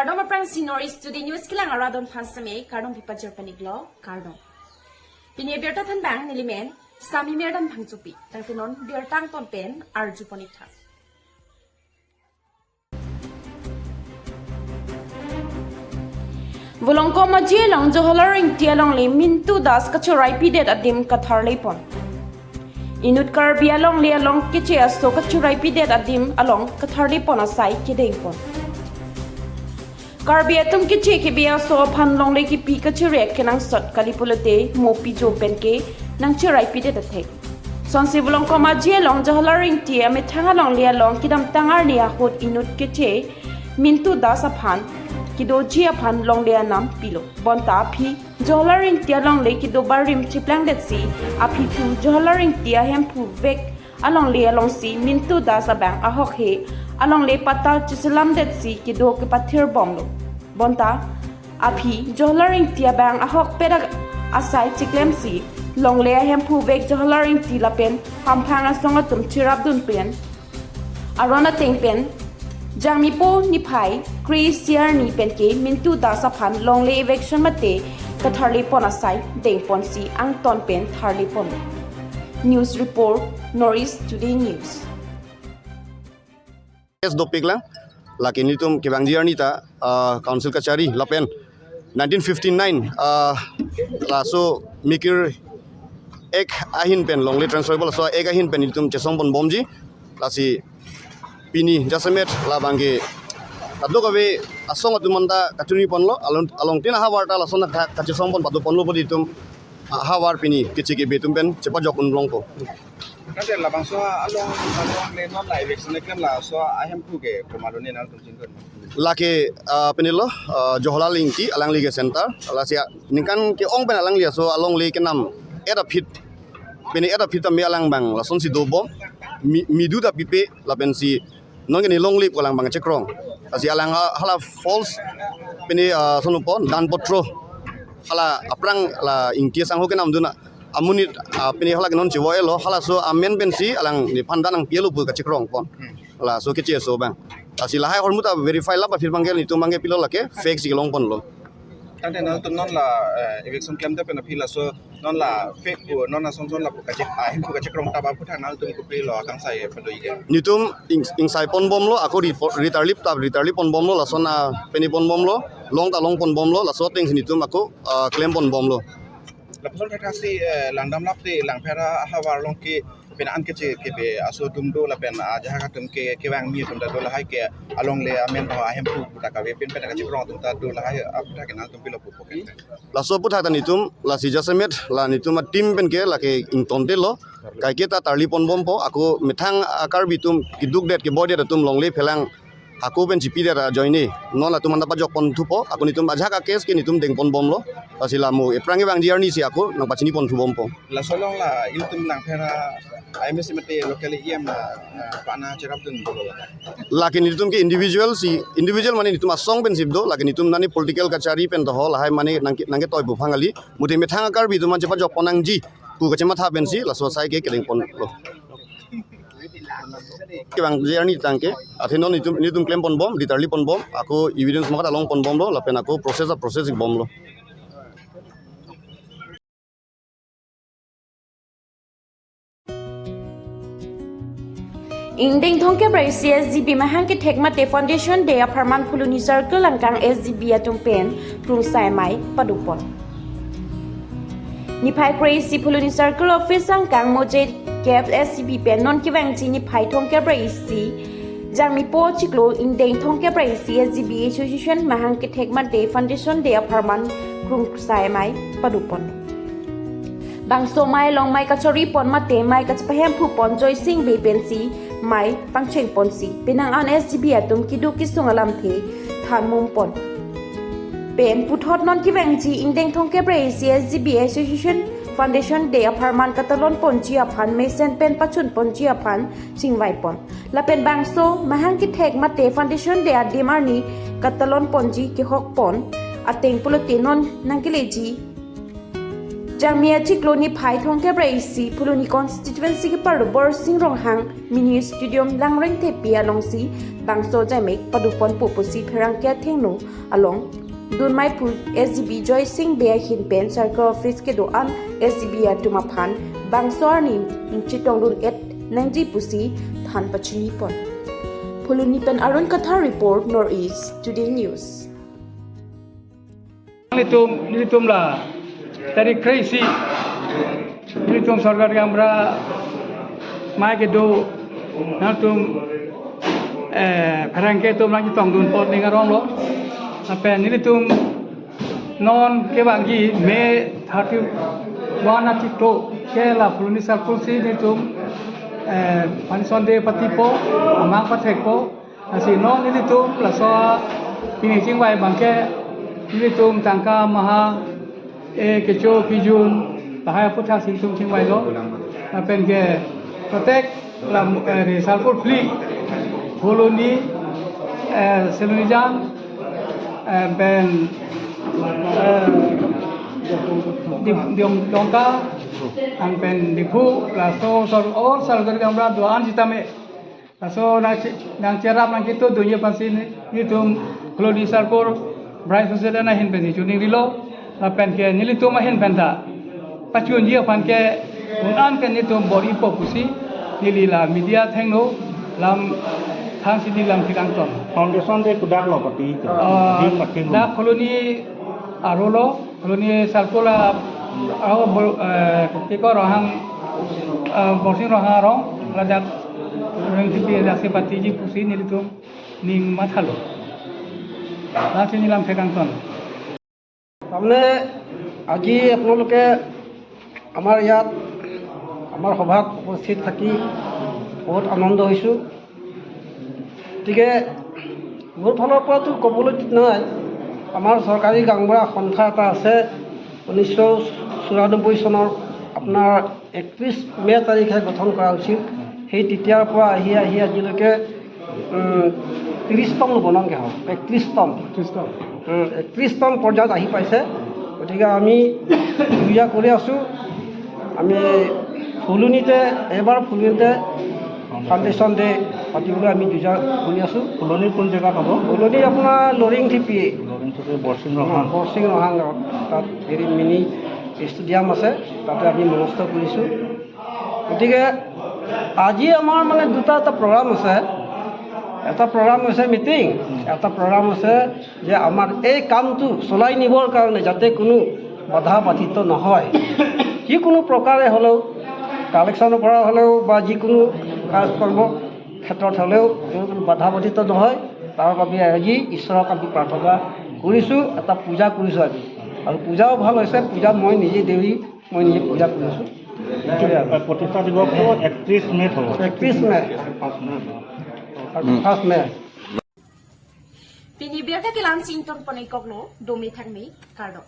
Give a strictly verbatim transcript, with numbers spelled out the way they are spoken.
Kardom aphrangsi North East Today News kelang arat atum aphan seme kardom pipajor paniklo, kardom. Pini abirta thanbang nelimen Sami Merdan Phangchopi. Tangte non birta angton pen arju pon-ik tha. Volongkom Aji along Jawaharlal Ingti alongle Mintu Das kacherai pidet adim katharle pon. Inut Karbi alongle along keche aso kacherai pidet adim along katharle pon asai kedeng pon. Karbi atum keche kebe aso aphan longle kipi kachere kenangsot kali pulote mo pijo pen ke nangcherai pidet athek. Sonsi Volongkom Aji along Jawaharlal Ingti amethang alongle along kedamtang arni ahut inut keche Mintu Das aphan kedoji aphan longle anam pilo. Bonta aphi Jawaharlal Ingti alongle kedo barim chiplangdetsi aphi thu Jawaharlal Ingti ahemphu vek alongle alongsi Mintu Das abang ahokhe alongle patta cheselamdetsi kedo kepathir bomlo. Bonta aphi Jawaharlal Ingti abang ahokpet asai chiklemsi longle ahemphu vek Jawaharlal Ingti lapen hamphang asong atum cherapdun pen aron ateng pen Jangmipo niphai kre-isi arni pen ke Mintu Das aphan longle eviction mate katharle pon asai deng ponsi angton pen tharle pon. News report, North East Today News. Yes, dopik lang. Lake nelitum kevangji arni ta, ah, council kachari lapen nineteen fifty-nine, ah, laso Mikir Act ahin pen longle transferable aso Act ahin pen nelitum chesong pon bomji. Lasi pini jasemet labang ke kadokave asong atum anta kachuri ponlo, along, along tin ahavar ta lason athak kachesong pon pado ponlo pu nelitum ahavar pini keche kebe atum pen chepajok un longpo. Tangte labangso along, alongle non la eviction keklem laso ahemphu ke komatlo ne nangtum chingkon? Lake, ah, pini lo, ah, Jawaharlal Ingti alangli ke center. Lasi, ah, ningkan ke-ong pen alangli aso alongle kenam et aphi. Pini et aphi tame alang abang lasonsi dobom. Mi, midu ta pipe lapensi non ke ne longle pu alang abang chekrong. Lasi alang ha-, hala false pini, ah, sono pon dan potro. Hala aphrang la Ingti asangho kenamdun amonit, ah, pini hala ke non chevo-elo, halaso amen pensi alang nephan dan nangpilo pu kachekrong pon. Hmm. Laso keche aso abang. Lasi lahai ahormu ta verify lap aphi abang ke nelitum abang ke pilo lake fake si kelong ponlo. Tangte nangtum non la, eh, eviction klemdet pen aphi laso non la fake pu non asonson lapu kache-, ahemphu kachekrong ta ba aphuthak nangtum kopilo akangsai pado-ik ke? Nelitum ing-, ingsai pon bomlo, ako ri po-, ri tarlip ta ri tarlip pon bomlo, lason a pini pon bomlo, long ta long pon bomlo, laso atengsi nelitum ako, ah, klem pon bomlo. Lapuson thakthaksi, eh, langdam lapte Langpher ahavar along ke pini an keche kebe aso atum do lapen ajahak atum ke kevangmi atum ta do, lahai ke alongle amen ho ahemphu pu ta kave pin pen kachekrong atum ta do, lahai aphuthak ke nangtum pilo pu pu ke? Laso aphuthak ta nelitum lasi jasemet la nelitum a-team pen ke lake ingtontelo, kaike ta tarli pon bompo, ako methang a-Karbi atum kedukdet keboidet atum longle phelang ako pen chipidet ajoine non latum anta pajok pon thupo, ako nelitum ajahak a-case ke nelitum deng pon bomlo. Lasi la mo ephrang kevangji arnisi ako nangpachini pon thu bompo. Laso along la ilitum Langpher a-M A C mate local E M, ah, ah, pana cherapdun dolo. Lake nelitum ke individual si, individual mane nelitum asong pen si do, lake nelitum nani political kachari pen doho, lahai mane nangke, nangketoi pu aphan kali. Mute methang a-Karbi atum an chepajok pon nangji pu kachematha pensi laso asai ke kedeng ponlo. Kevangji arni tangke, athe non nelitum, nelitum klem pon bom, ri tarli pon bom, ako evidence makat along pon bomlo, lapen ako process a-process ik bomlo. Ingdeng thomkep ra isi S G B mahang kethek mate Foundation Day apharman Phuloni Circle angkang S G B atum pen krungsai amei padopon. Niphai kre-isi Phuloni Circle Office angkang Mojek Cave S G B pen non kevangji niphai thomkep ra isi Jangmipo chiklo ingdeng thomkep ra isi S G B Association mahang kethek mate Foundation Day apharman krungsai amei padopon. Bangso amei along amei kachori pon mate amei kachepahemphu pon Joysing Bey pensi amei pangcheng ponsi penang an S G B atum keduk kesung alamthe than mum pon. Pen puthot non kevangji ingdeng thomkep ra isi S G B Association Foundation Day apharman katalon ponji aphan mesen pen pachun ponji aphan chingvai pon. Lapen bangso mahang kethek mate Foundation Day adim arni katalon ponji kehok pon ateng pulote non nangkeleji Jangmi achiklo niphai thomkep ra isi Phuloni constituency keparlo Borsing Ronghang mini stadium Langrengthepi alongsi bangso ajaimek padoponpo pusi pherangke athengno along dunmai pu S D B Joy Sing Bey ahin pen circle office kedo-an S D B atum aphan bangso arni ingchitongdun-et nangji pusi than pachinipon. Phuloni pen Arun Kathar report, North East Today News. Nelitum, nelitum la tarik kre-isi nelitum sorkar gaonbura amei kedo nangtum, eh, pherangke atum nangchetongdun apot ning aronglo. Lapen nelitum non kevangji May thirty-one achiklo ke la Phuloni circle si nelitum, eh, foundation day patipo, amang pathekpo. Lasi non nelitum laso pini chingvai abangke nelitum tangka maha, eh, kecho kejun lahai aphuthak si nelitum chingvailo. Lapen ke protek lam, eh, circle phli Phuloni, eh, Selonijan, eh, pen, eh, Dim-, Dim-, Dongka, ang pen Diphu, laso sor-, all sorkari gaonbura do-an sitame laso nangche-, nangcherap nangchetongdunji aphansi ne-, nelitum Phuloni circle Bridge President ahin pensi choningrilo, lapen ke nelitum ahin penta pachunji aphan ke un-an ke nelitum bor-ipo pusi neli la media athengno lam thansi neli lam thekangton. Foundation day kodak lo pati? Ah, Ding matin dak Phuloni arolo, Phuloni circle a, aro Bor-, eh, kiko Ronghang, eh, Borsing Ronghang arong, ladak Rengtipi daksi patiji pusi nelitum ning mathalo. Lasi neli lam thekangton. তাৰমানে আজি আপোনালোকে আমাৰ ইয়াত আমাৰ সভাত উপস্থিত থাকি বহুত আনন্দ হৈছোঁ। গতিকে মোৰ ফালৰ পৰাতো ক'বলৈ নাই। আমাৰ চৰকাৰী গাঁওবুঢ়া সন্থা এটা আছে, ঊনৈছশ চৌৰান্নব্বৈ চনৰ আপোনাৰ একত্ৰিছ মে তাৰিখে গঠন কৰা হৈছিল। সেই তেতিয়াৰ পৰা আহি আহি আজিলৈকে, উম, ত্ৰিছতম হ'ব নামকে হ'ব, একত্ৰিছতম। ত্ৰিছতম। উম, একত্ৰিছতম পৰ্যায়ত আহি পাইছে। গতিকে আমি যুঁজা কৰি আছোঁ। আমি ফুলনিতে, এইবাৰ ফুলনিতে ফাউণ্ডেশ্যন ডে পাতিবলৈ আমি যুঁজা কৰি আছোঁ। ফুলনি কোন জেগাত হ'ব? ফুলনি আপোনাৰ লৰিংথিপি। লৰিংথিপি বৰচিং ৰহাং। বৰচিং ৰহাং গাঁৱত। তাত হেৰি মিনি ষ্টেডিয়াম আছে, তাতে আমি মনস্থ কৰিছোঁ। গতিকে আজি আমাৰ মানে দুটা এটা প্ৰগ্ৰাম আছে। এটা প্ৰগ্ৰাম হৈছে মিটিং, এটা প্ৰগ্ৰাম হৈছে যে আমাৰ এই কামটো চলাই নিবৰ কাৰণে যাতে কোনো বাধা বাধিত নহয়। যিকোনো প্ৰকাৰে হ'লেও, কালেকশ্যনৰ পৰা হ'লেও বা যিকোনো কাজ কৰ্ম ক্ষেত্ৰত হ'লেও কোনো বাধা বাধিত নহয়, তাৰ বাবে আজি ঈশ্বৰক আমি প্ৰাৰ্থনা কৰিছোঁ, এটা পূজা কৰিছোঁ আজি। আৰু পূজাও ভাল হৈছে, পূজাত মই নিজে দেৰি, মই নিজে পূজা কৰিছোঁ। এইটোৱে আৰু। প্ৰতিষ্ঠা দিৱসটো একত্ৰিছ মে'ত হ'ব। একত্ৰিছ মে। ফাৰ্ষ্ট মে। আৰু ফাৰ্ষ্ট মে। Pini birta kelang sington ponai koklo, dome thangme, kardom.